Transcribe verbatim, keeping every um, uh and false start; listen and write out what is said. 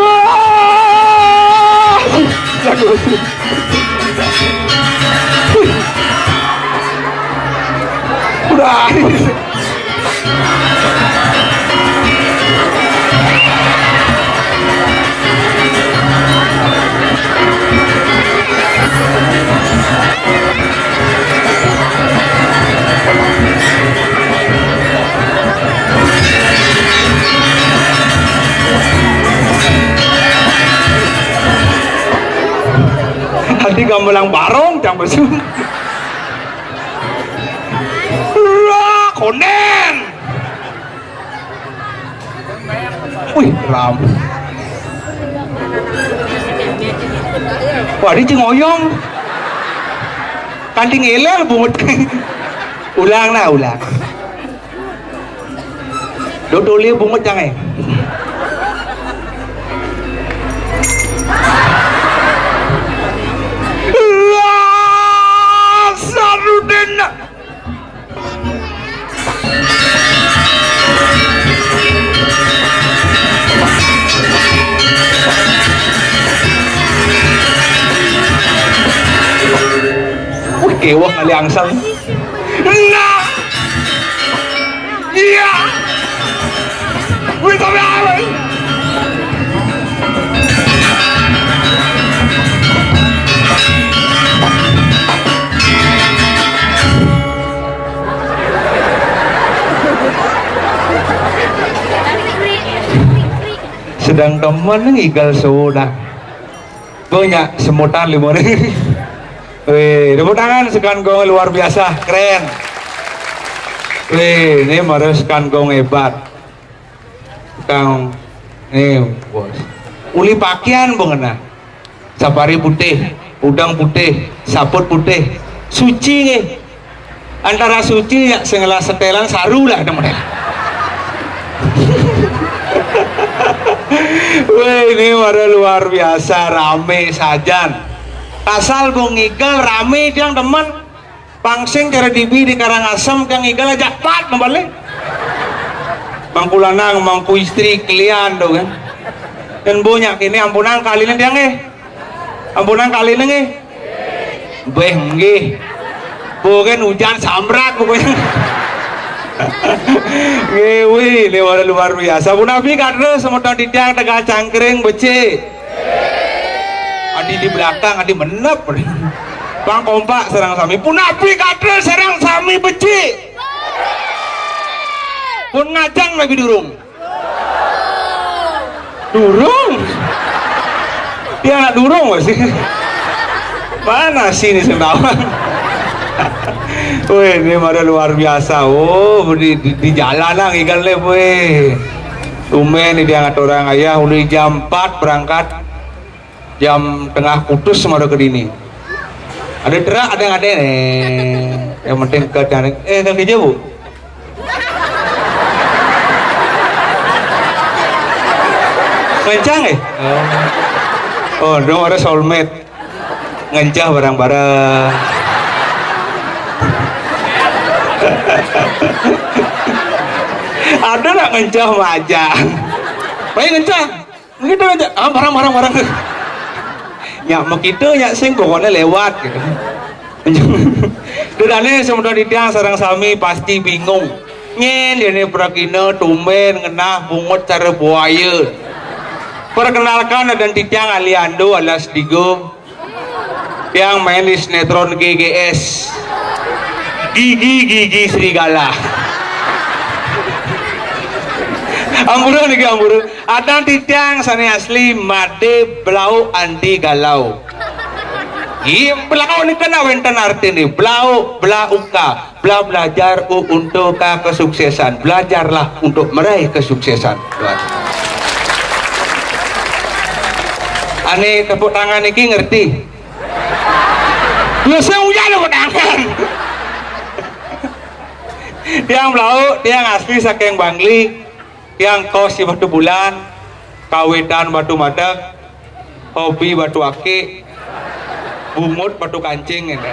Wah! Aduh. Udah. Nanti gamelan barong, jang besu. Wah, konen. Wih, ram. Wah, dia cengoyong. Kanti ngelel bungut. Ulang lah, ulang. Dodole bungut jange. Wah, Sarudin. Wih, kewok kali angsal. Nah. Iya. Wih, tapi apa? Sedang temen ngigal sudah. Banyak semutan lima ribu. Wih, tepuk tangan, Sekangkung luar biasa, keren. Wih, ini harus Sekangkung hebat. Kang, nih, bos. Uli pakaian bengena. Sapari putih, udang putih, saput putih. Suci nih. Antara suci ya sing ngelah setelan saru lah, ada model. Wih, ini pada luar biasa, rame sajan. Asal bung ngigal rame, dia demen. Pangsing cara dibi di Karangasem, dia ngigal aja pat nembale. Mangku lanang, mangku istri, kelian tuh kan. Dan banyak ini ampunan kali ini dia nggih. Ampunan kali ini nggih. Beh nggih. Bukan hujan samrak pokoknya. Nggih, wih, ini luar, luar biasa. Punapi kados semeton titiang Tegal Cangkring becik. Adi di belakang, adi menep. Pang kompak sareng sami. Punapi kados sareng sami becik. Pun ngajeng lebih durung. Durung. Ya, durung masih. Mana sih ini sing tawang? Wih, ini pada luar biasa. Oh, di, di, di jalan lah ngigal le, wih. Tumben ini dia ngaturang ayah, udah jam empat berangkat. Jam tengah putus mara ke dini. Ada terak, ada yang ada nih. Yang penting ke cari, eh, ke kerja, Bu. Kencang, eh? Oh. Oh, dong ada soulmate. Ngencah bareng-bareng. Ada nak ngencah majang? Baik ngencah. Gitu aja. Ah, barang, barang, barang. Nya, mau kita, nya, sing pokoknya lewat gitu. Dudane semeton titiang sareng sami pasti bingung. Nyen, ini pragina tumben ngenah bungut cara buaya. Perkenalkan, ada titiang Aliando alias Digo. Yang main di sinetron G G S. Gigi, gigi serigala. Ampura niki, ampura. Ada titiang sane asli made blau anti galau. Iya, blau niki kan wenten artine. Blau, blauka. Bla belajar u untuk kesuksesan. Belajarlah untuk meraih kesuksesan. Ane tepuk tangan niki ngerti? Biasa ujar tepuk tangan. Tiang blau, tiang asli saking Bangli. Tiang kos di Batu Bulan, kawitan batu madeg, hobi batu akik, bungut batu kancing, gitu.